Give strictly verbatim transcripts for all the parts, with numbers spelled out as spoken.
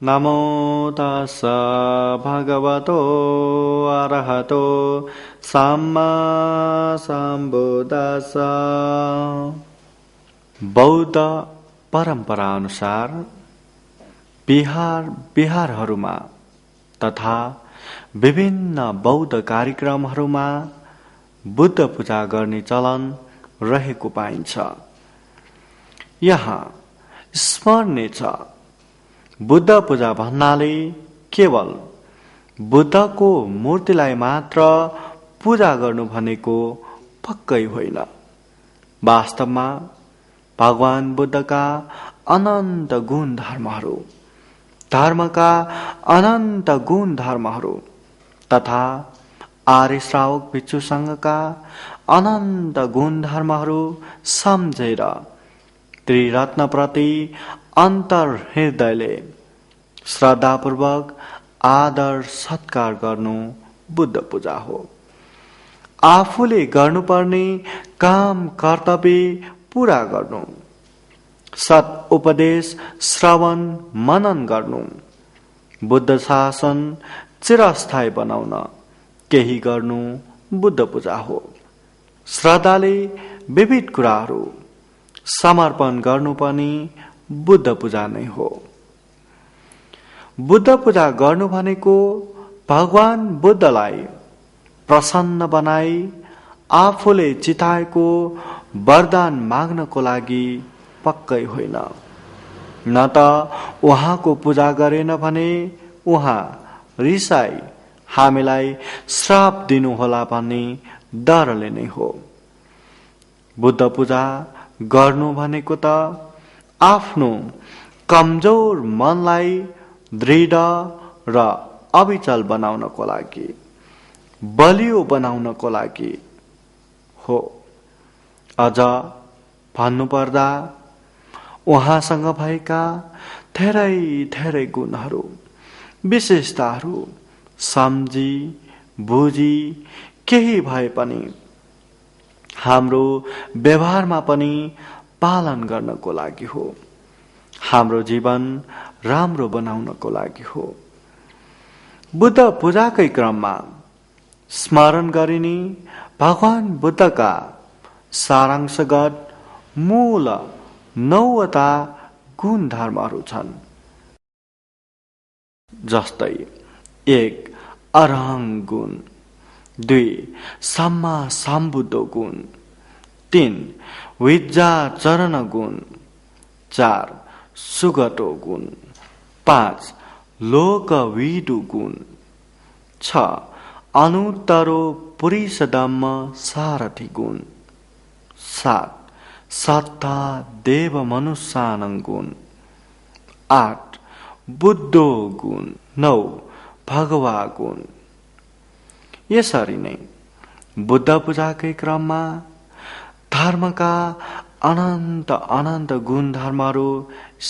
नमो तस्स भगवतो अरहतो सम्मा सम्बुद्धस्स। बौद्ध परम्परा अनुसार बिहार, बिहारहरूमा तथा विभिन्न बौद्ध कार्यक्रमहरूमा बुद्ध पूजा गर्ने चलन रहेको पाइन्छ। यहाँ स्मरणीय छ, बुद्ध पूजा भन्नाले केवल बुद्धको मूर्तिलाई मात्र पूजा गर्नु भनेको पक्कै होइन। वास्तवमा भगवान बुद्धका अनन्त गुणधर्महरू, धर्मका अनन्त गुणधर्महरू तथा आर्य श्रावक भिक्षु संघका अनन्त गुणधर्महरू सम्झेर त्रिरत्नप्रति अन्तर्हृदयले श्रद्धापूर्वक आदर सत्कार गर्नु बुद्ध पूजा हो। आफूले गर्नुपर्ने काम कर्तव्य पूरा गर्नु, सत् उपदेश श्रवण मनन गर्नु, बुद्ध शासन चिरस्थायी बनाउन केही गर्नु बुद्ध पूजा हो। श्रद्धाले विविध कुराहरू समर्पण गर्नु पनि बुद्ध पूजा नै हो। बुद्ध पूजा गर्नु भनेको भगवान बुद्धलाई प्रसन्न बनाई आफूले चिताएको वरदान माग्नको लागि पक्कै होइन। न त उहाँको पूजा गरेन भने उहाँ रिसाई हामीलाई श्राप दिनुहोला भन्ने डरले नै हो। बुद्ध पूजा गर्नु भनेको त आफ्नो कमजोर मनलाई दृढ र अविचल बनाउनको लागि, बलियो बनाउनको लागि हो। अझ भन्नुपर्दा उहाँसँग भएका धेरै धेरै गुणहरू, विशेषताहरू सम्झी बुझी केही भए पनि हाम्रो व्यवहारमा पनि पालन गर्नको लागि हो, हाम्रो जीवन राम्रो बनाउनको लागि हो। बुद्ध पूजाकै क्रममा स्मरण गरिने भगवान बुद्धका सारांशगत मूल नौवटा गुणधर्महरू छन्। जस्तै, एक, अरहं गुण, दुई, सम्मा सम्बुद्धो गुण, तीन, विज्जाचरण गुण, चार, सुगतो गुण, पाँच, लोकविदु गुण, छ, अनुत्तरो पुरिसदम्म सारथि गुण, सात, सत्ता देव मनुष्यानं गुण, आठ, बुद्धो गुण, नौ, भगवा गुण। यसरी नै बुद्ध पूजाकै क्रममा धर्मका अनन्त अनन्त गुणधर्महरू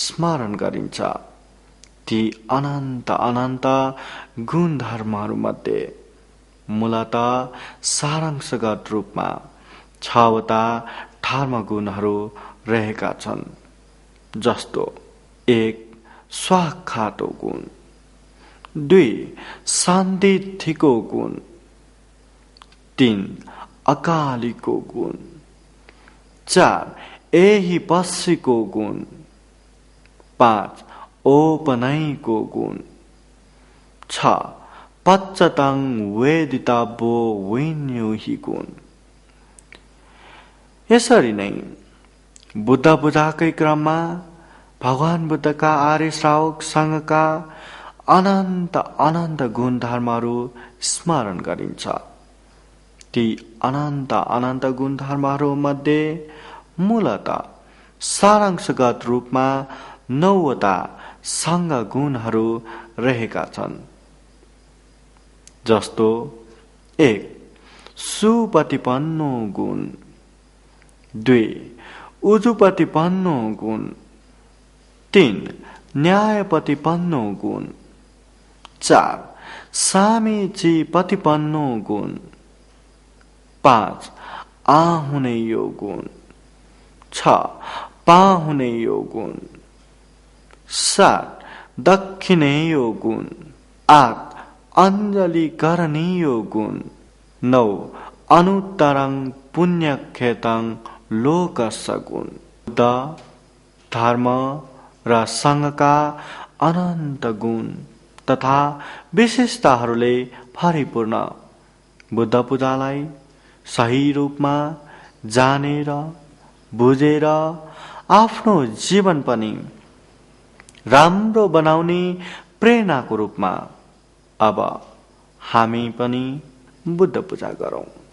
स्मरण गरिन्छ। ती अनन्त अनन्त गुणधर्महरूमध्ये मूलतः सारांशगत रूपमा छवटा धर्मगुणहरू रहेका छन्, जस्तो, एक, स्वाक्खातो गुण, दुई, सान्दिठ्ठिको गुण, तीन, अकालीको गुण, चार, एहिपस्सिको गुण, पाँच, ओपनय्को गुण, छ, पच्चतं वेदितब्बो विनियोगि गुण। यसरी नै बुद्ध पूजाकै क्रममा भगवान बुद्धका आर्य श्रावक संघका अनन्त अनन्त गुणधर्महरू स्मरण गरिन्छ। ती अनन्त अनन्त गुणधर्महरू मध्ये मूलतः सारांशगत रूपमा नौवटा संघ गुणहरू रहेका छन्। जस्तो, एक, सुपटिपन्नो गुण, दुई, उजुपटिपन्नो गुण, तीन, न्यायपटिपन्नो गुण, चार, सामीचिपटिपन्नो गुण, पाँच, आहुनेयो गुण, छ, पाहुनेयो गुण, सात, दक्षिणेयो गुण। आठ, अञ्जलिकरणीयो गुण। नौ, अनुत्तरं पुण्यक्षेत्रं लोकस्य गुण। बुद्ध, धर्म र संघका अनन्त गुण तथा विशेषताहरूले भरिपूर्ण बुद्ध पूजालाई सही रूपमा जानेर, बुझेर आफ्नो जीवन पनि राम्रो बनाउने प्रेरणाको रूपमा अब हामी पनि बुद्ध पूजा गरौँ।